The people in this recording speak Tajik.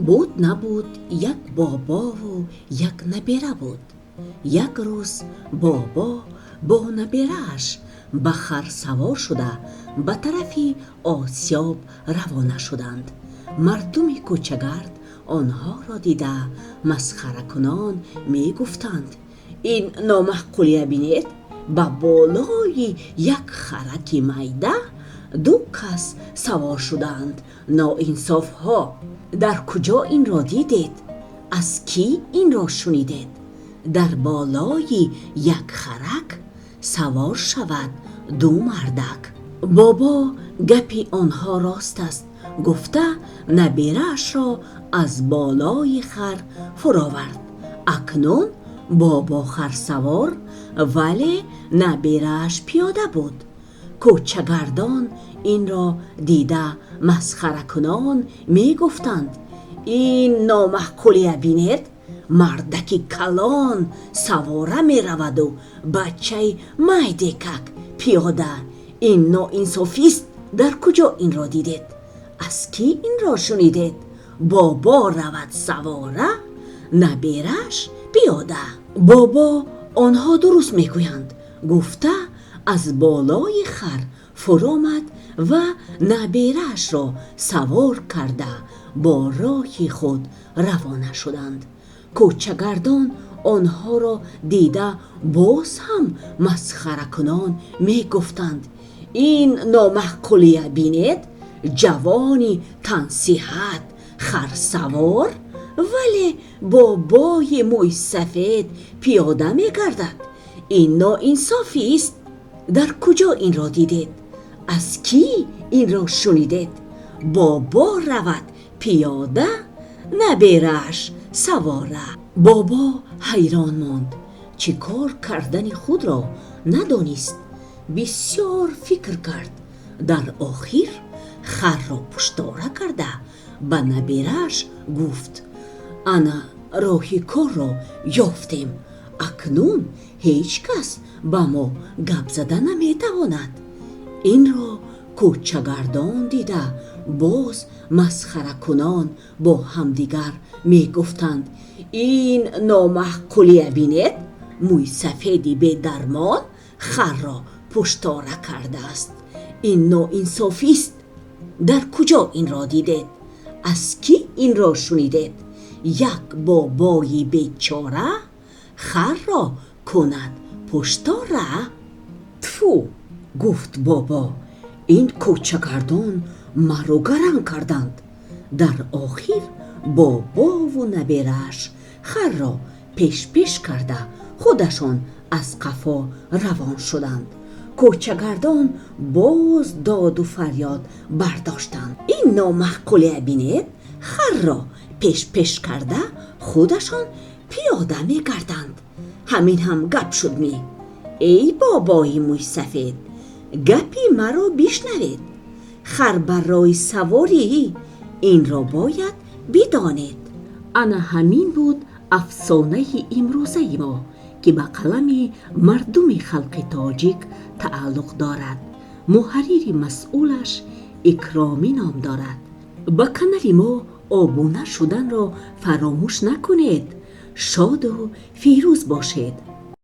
Буд набуд, як бобову як набера буд. Як рӯз бобо бо наберааш ба хар савор шуда, ба тарафи осиёб равона шуданд. Мардуми кӯчагард онҳоро дида, масхаракунон мегуфтанд: «Ин номаъқулия бинед, ба болои як хараки майда ду кас савор шудаанд. Ноинсофҳо! Дар куҷо инро дидед? Аз кӣ инро шунидед? Дар болои як харак савор шавад ду мардак?» Бобо гапи онҳо рост аст гуфта, набераашро аз болои хар фуровард. Акнун бобо харсавор, вале наберааш пиёда буд. Кӯчагардон инро дида, масхаракунон мегуфтанд: «Ин номаъқулия бинед, мардаки калон савора мераваду бачаи майдекак пиёда. Ин ноинсофист. Дар куҷо инро дидед? Аз кӣ инро шунидед? Бобо равад савора, набераш пиёда». Бобо онҳо дуруст мегӯянд гуфта, аз болои хар фуромад ва набераашро савор карда, бо роҳи худ равона шуданд. Кӯчагардон онҳоро дида, боз ҳам масхаракунон мегуфтанд: «Ин номаъқулия бинед, ҷавони тансиҳат харсавор, вале бобои мӯйсафед пиёда мегардад. Ин ноинсофист. Дар куҷо инро дидед? Аз кӣ инро шунидед? Бобо равад пиёда, наберааш савора». Бобо ҳайрон монд, чӣ кор кардани худро надонист. Бисёр фикр кард. Дар охир харро пуштора карда, ба наберааш гуфт: «Ана роҳи корро ёфтем. Акнун ҳеҷ кас ба мо гап зада наметавонад». Инро кӯчагардон дида, боз масхаракунон бо ҳамдигар мегуфтанд: «Ин номаъқулия бинед, мӯйсафеди бедармон харро пуштора кардааст. Ин ноинсофист. Дар куҷо инро дидед? Аз кӣ инро шунидед? Як бобои бечора харро кунад пуштора?» «Тфу, — гуфт бобо, — ин кӯчагардон маро гаранг карданд». Дар охир бобову наберааш харро пешпеш карда, худашон аз қафо равон шуданд. Кӯчагардон боз доду фарёд бардоштанд: «Ин номаъқулия бинед, харро пешпеш карда, худашон пиёда мегарданд. Ҳамин ҳам гап шудми? Эй бобои мӯйсафед, гапи маро бишнавед. Хар барои саворӣ, инро бояд бидонед». Ана ҳамин буд афсонаи имрӯзаи мо, ки ба қалами мардуми халқи тоҷик тааллуқ дорад. Муҳаррири масъулаш Икромӣ ном дорад. Ба канали мо обуна шуданро фаромӯш накунед. Шоду фирӯз бошед.